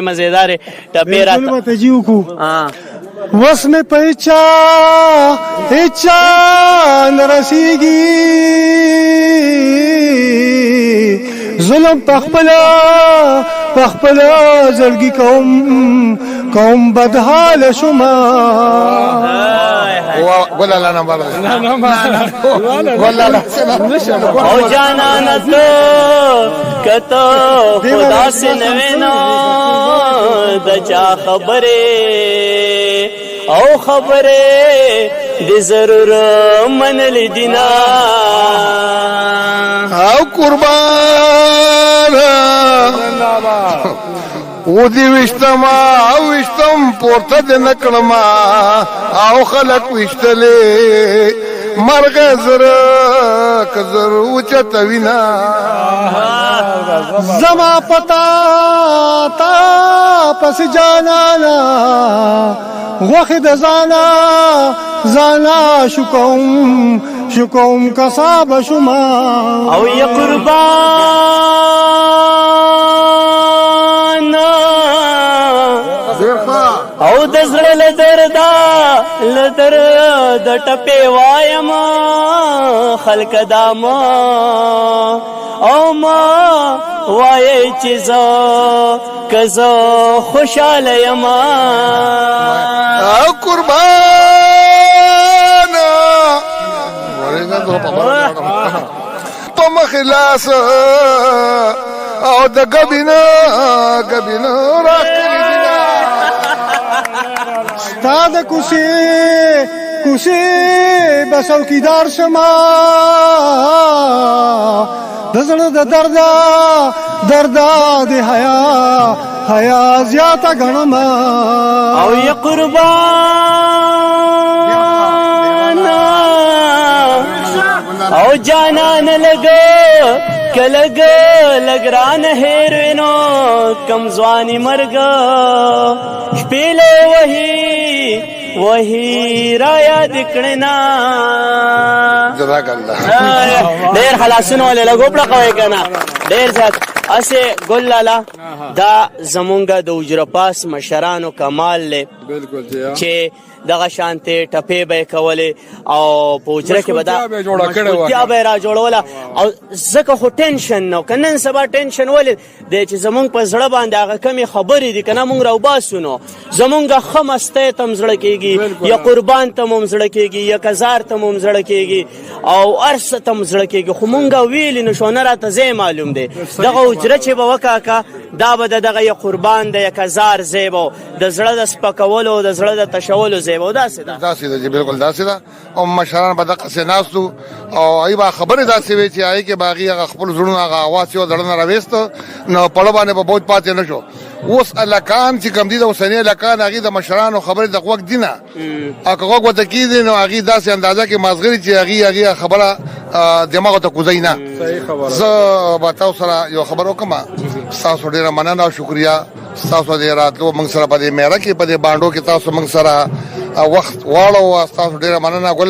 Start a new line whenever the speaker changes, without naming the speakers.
مزیدار ټپې راته
بالکل ته جیو کو
ها.
وس مې په هیچا هیچا نه رسیږي، ظلم پخپلا پخپلا زړګي کوم کوم بدحال شوما.
ګل الله نمبر ګل الله.
او جانان ته کته خدا سے نوینا د چا خبره او خبره د ضرور منل دینا.
او قربان و دی وشتم او وشتم پورته د نکړما او خلق وشتلې مرغ زره کزر اوچت وینا.
زما پتا تا پس جانانا غوخه د زانا زانا شکوم شکوم کساب شما.
او یا قربان او د زړه له دردا له درد ټپې وایم خلک داما او ما وایي چې زه که زه خوشاله یم.
او قربان ورګه زه په په مخ لاس او د غبینا غبینا راکړي دینا.
ستا د کوسې کوسې بس څوکیدار شما، د زړه د دردا دردا د حیا حیا زیاته غنما.
او یا قربان او جانان لګ کلګ لګران هیروینو کم ځواني مرګ شپېله وਹੀ وਹੀ را یاد کړنا.
جزاک الله.
ډېر خلاصونه ولې لګو پړه کوي کنه ډېر زیات اسه ګل لالا. دا زمونږ د اجره پاس مشرانو کمال له
بالکل جی.
چې دغه شانته ټپې به کولې او په اجره کې به دا
مشغولتیا به یې جوړه کړې وه.
مشغولتیا به یې را جوړوله او ځکه خو ټینشن نو کنن سبا ټینشن ولې د چې زمونږ په زړه باندې هغه کمی خبرې دي کنه مونږ راوباسو نو زمونږ ښه مستۍ ته هم زړه کېږي، یا قربان ته هم زړه کېږي، یا کزار ته هم زړه کېږي او هر څه ته هم زړه کېږي، خو مونږ ویلي نه شو، نه راته ځای معلوم دی. دغه اجره چې به وکاکه دا به د دغه یا قربان د یا کزار ځای به د زړه د سپکولو د زړه د تشولو ځای به داسې ده.
داسې ده چې بالکل داسې ده او مشران به دقسې ناستو او هغوی به خبرې داسې وې چې هغې کې به هغوی هغه خپل زړونه هغه اواز یې زړه نه راویست نو پړه باندې به بوج پاتې نه شو. اوس هلکان چې کوم دي، د اوسني هلکان هغوی د مشرانو خبرې د غوږ دي نه او که غوږ ورته کېږدي نو هغوی داسې اندازه کې مازغري چې هغوی هغې خبره دماغو ته کوزوي نه. زه به تاسو سره یو خبره وکړم. ستاسو ډېره مننه او شکریه ستاسو د راتلو موږ سره په دې میله کې په دې بانډو کې تاسو موږ سره وخت واړو. ستاسو ډېره مننه ګل.